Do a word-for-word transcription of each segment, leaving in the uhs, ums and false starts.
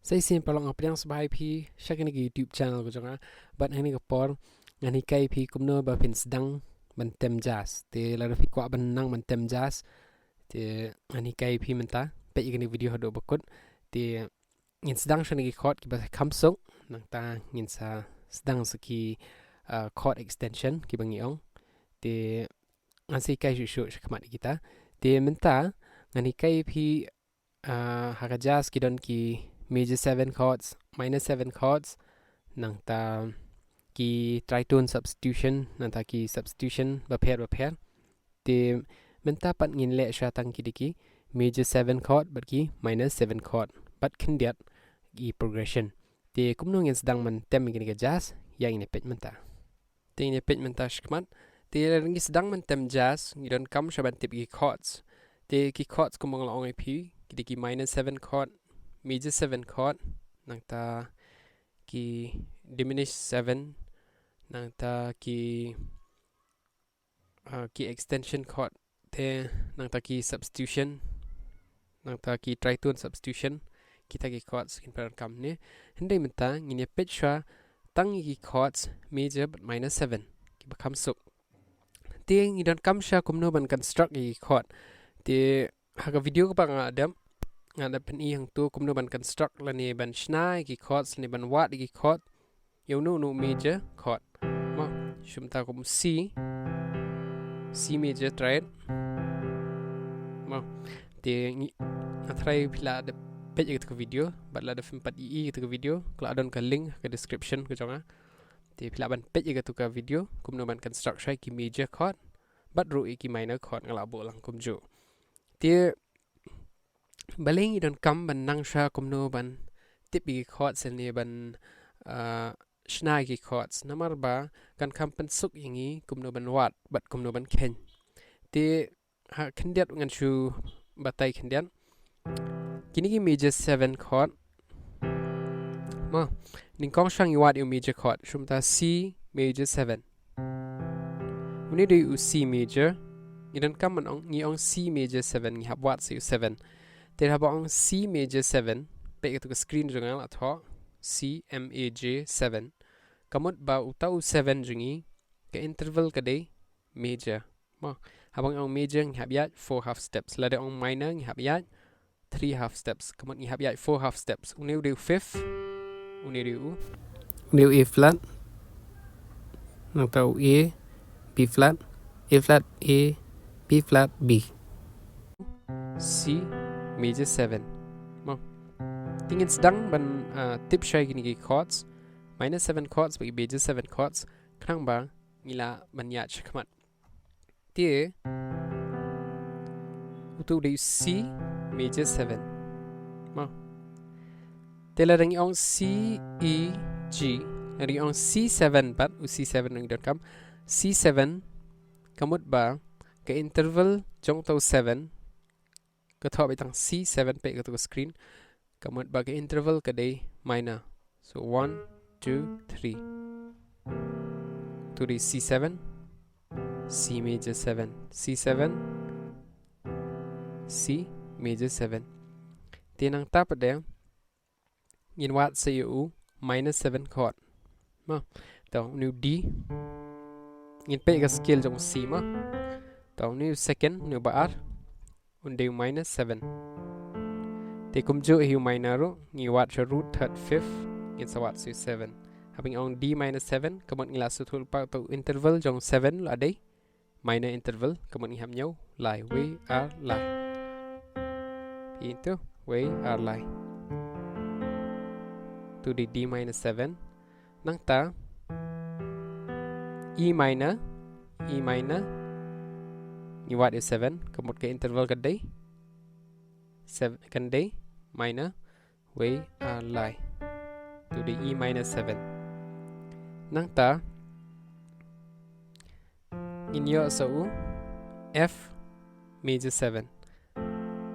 Sa shisien paralok, nga pdiang sngewbha ïa phi sha kane ka YouTube channel ka jong nga. Bad ha kane ka por ngan hikai ïa phi kumno ba phin sdang ban tem jazz. Te lada phi kwah ban nang ban tem jazz, te ngan hikai ïa phi mynta. Peit ïa kane ka video haduh ba kut. Te ngin sdang sha kine ki chord kiba kham suk, nangta ngin sa sdang sa ki, ah, chord extension kiba ngi ong. Te ngan sa hikai shuh shuh shakhmat ïa kita. Te mynta ngan hikai ïa phi, ah, ha ka jazz ki don ki major seven chords, minor seven chords, nangta ki tritone substitution, nangta ki substitution bapher bapher. Te mynta pat ngin leh sha tang ki dei ki major seven chord bad ki minor seven chord bad khyndiat ki progression. Te kumno ngin sdang ban tem ïa kine ki jazz, ïa ngin ïa peit mynta. Te ngin ïa peit mynta shakhmat. Te lada ngi sdang ban tem jazz, ngi donkam shuwa ban tip ïa ki chords. Te ki chords kumba nga la ong ïa phi, ki dei ki minor seven chord, major seven chord, nangta ki diminished seven, nangta ki, ah, ki extension chord, te nangta ki substitution, nangta ki tritone substitution, kita ki chords kin pyndonkam ne. Hynrei mynta ngin ïa peit shuwa tang ïa ki chords major bad minor seven kiba kham suk. Te ngi donkam shuwa kumno ban construct ïa ki chord. Te ha ka video kaba nga dep, nga dep pyni hangto kumno ban construct lane ban shna ïa ki chords lane ban wad ïa ki chord ïa uno uno major chord. Mo, shim ta kum C, C major triad. Mo, te ngi, nga tharai phi lah dep peit ïa kata ka video, bad lada phim pat ïohi ïa kata ka video, ka la don ka link ha ka description ka jong nga. Te phi lah ban peit ïa kata ka video kumno ban construct shuwa ïa ki major chord bad ruh ïa ki minor chord, nga la buh lang kumjuh. Te balei ngi donkam ban nang shuwa kumno ban tip ïa ki chords ne ban, ah, shna ïa ki chords, namar ba kan kham pynsuk ïa ngi kumno ban wad bad kumno ban kheiñ. Te ha khyndiat ngan shu batai khyndiat. Kine ki major seven chord. Mo, nyngkong shuwa ngi wad ïa u major chord, shim ta C major seven. Une dei u C major. Ngi donkam ban ong, ngi ong C major seven, ngi hap wad sa ïa u seven. Te haba ong C major seven, peit katu ka screen jong nga la thoh, C M A J seven. Ka mut ba uta u seven jong ngi, ka interval ka dei major. Mo, haba ngi ong major ngi hap ïaid four half steps. Lada ong minor ngi hap ïaid three half steps. Ka mut ngi hap ïaid four half steps. Une u dei u fifth. Une u dei u, une u A flat. Nangta u A, B flat, A flat, A, B flat, B. C major seven. Mo, te ngin sdang ban, ah, tip shuwa ïa kine ki chords, minor seven chords bad ki major seven chords, khnang ba ngi lah ban ïaid shakhmat. Te utu u dei u C major seven. Mo, te lada ngi ong C E G, lada ngi ong C seven pat, u C seven ngi donkam. C seven, ka mut ba ka interval jong uta u seven, ka thoh beit tang C seven, peit katu ka screen. Ka mut ba ka interval ka dei minor. So one, two, three. Utu dei C seven, C major seven, C seven, C major seven. Te nangta pat de ngin wad sa ïa u minor seven chord. Mo, to une u D. Ngin peit ka scale jong u C mo. To une u second, une u ba ar, un dei u minor seven. Te kumjuh hi u minor ruh, ngi wad sha root third fifth, ngin sa wad sa u seven. Haba ngi ong D minor seven, ka mut ngi la sngewthuh pat uta u interval jong seven la dei minor interval, ka mut ngi hap ñiew lai, wei ar lai. Peit to, wei ar lai. Utu dei D minor seven. Nangta E minor, E minor, ngi wad ïa u seven, ka mut ka interval ka dei seven, ka dei minor, wei ar lai. Utu dei E minor seven. Nangta ngin ïoh sa u F major seven.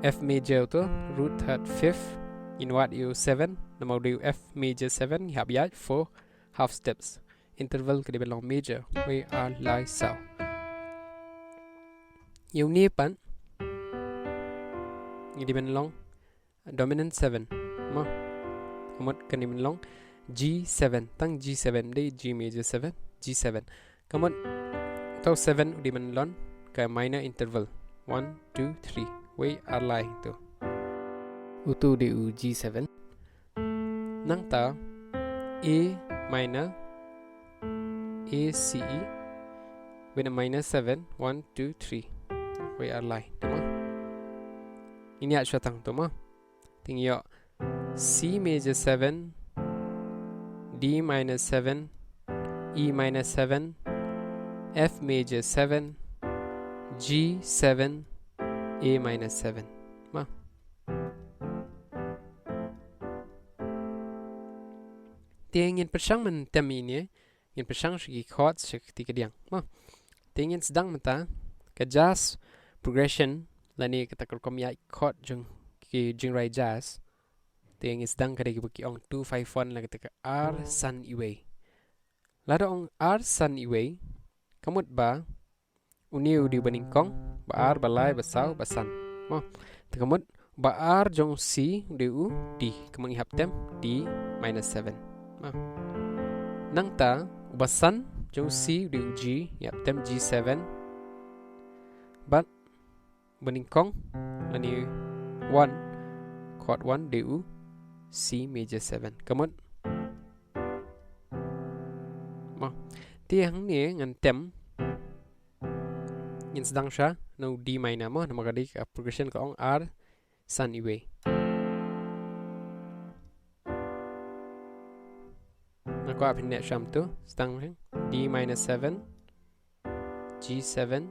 F major utu, root third fifth, ngin wad ïa u seven, namar u dei u F major seven, ngi hap ïaid four half steps. Interval ka dei ban long major, wei ar lai saw. Ïa une pat ngi dei ban long dominant seven. Mo, Mut kane mynlong G seven, tang G seven, dei G major seven, G seven. Ka mut to seven u dei mynlong ka minor interval. One, two, three. Wei ar lai tu. Utu dei u G seven. Nangta A minor, A C E, wei na minor seven, one, two, three. Wei ar lai, tu mo. Ini ïa shuwa tang tu mo. Te ngi ïoh C major seven, D minor seven, E minor seven, F major seven, G seven, A minor seven. Mo. Te ngin pyrshang ban tem ine, ngin pyrshang sha ki chords sha kti kadiang. Mo. Te ngin sdang mynta ka jazz progression lane kata ka rukom ïaid chord jong ki jingrwai jazz. Te ngin sdang ka dei kaba ki ong two five one lane kata ka ar san iwei. Lada ong ar san iwei, ka mut ba une u dei ba nyngkong, ba ar, ba lai, ba saw, ba san. Mo. Te ka mut ba ar jong C u dei u D, ka mut ngi hap tem D minor seven. Mo. Nangta ba san jong C u dei u G, ngi hap tem G seven. Bad ba nyngkong lane one, chord one dei u C major seven. Ka mut. Mo. Te hangne ngan tem. Ngin sdang sha na u D minor mo, namar ka dei ka progression ka ong ar san iwei. Nga kwah phin neh sham tu, sdang mo, D minor seven, G seven,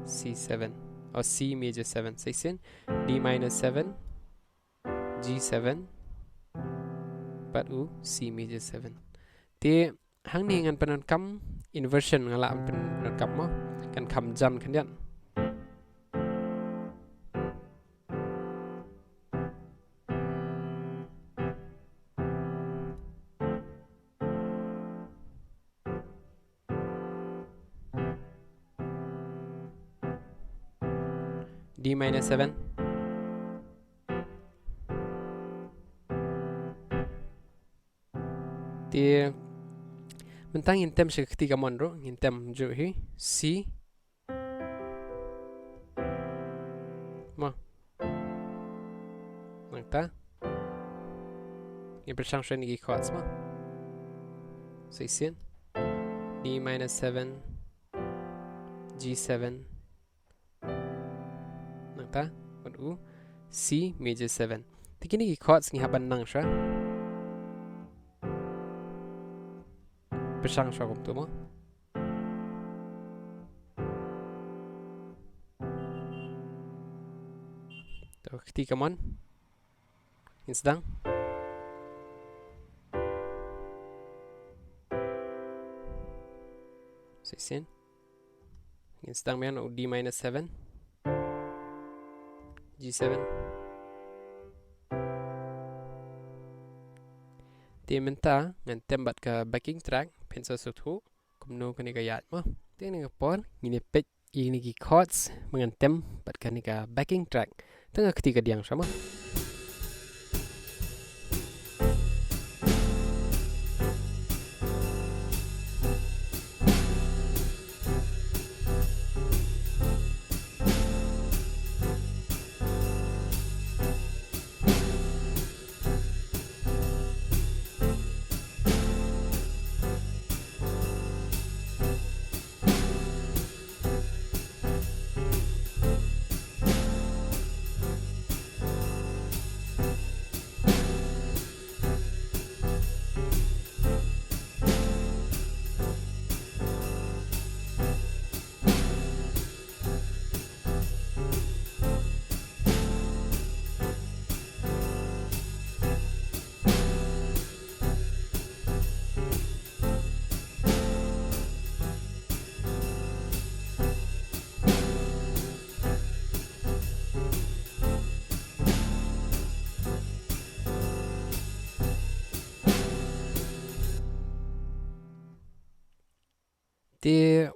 C seven, o C major seven, sa shisien D minor seven, G seven, bad u C major seven. Te hangne ngan pyndonkam inversion, nga lah ban pyndonkam mo, kan kham jam khyndiat. D minor seven. Te mynta ngin tem sha ka kti kamon ruh, ngin tem juh hi C. Mo. Nangta ngin pyrshang sha kine ki chords mo. Sa shisien D minor seven, G seven. Nangta bad u C major seven. Te kine ki chords ngi hap ban nang sha. Pyrshang sha kumtu mo. To kti kamon. Ngin sdang. Sa shisien. Ngin sdang biang u D minor seven, G seven. Te mynta ngan tem bad ka backing track, phin sa sngewthuh kumno kane ka ïaid mo. Te kane ka por ngin ïa peit ïa kine ki chords ba ngan tem bad kane ka backing track. Tang ka kti kadiang sha mo. Te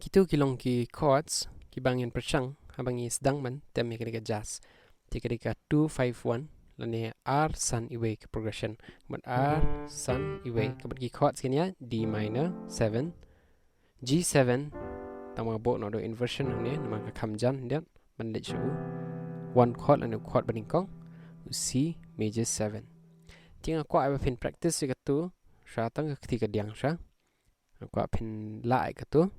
kitu ki long ki chords kiba ngin pyrshang haba ngi sdang ban tem ïa kane ka jazz. Te ka dei ka two five one lane R san iwei ka progression. Ka mut R san iwei, ka mut ki chords kine, D minor seven, G seven, tang ba buh noh da u inversion hangne, namar ka kham jan, diat, ban leit sha u one chord lane u chord banyngkong, u C major seven. Te nga kwah ba phin practice ïa katu sha tang ka kti ka diang sha. Nga kwah phin lah ïa katu.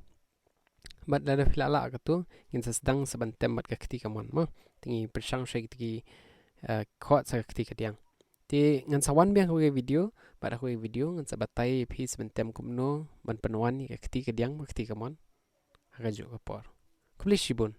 Bad lada phi la lah katu, ngin sa sdang sa ban tem bad ka kti kamon mo. Te ngi pyrshang sha kti ki, eh, chord sa ka kti ka diang. Te ngan sa wan biang ha kawei ka video, bad ha kawei ka video ngan sa batai ïa phi sa ban tem kumno ban pynwan ïa ka kti ka diang bad ka kti kamon ha kajuh ka por. Khublei shibun.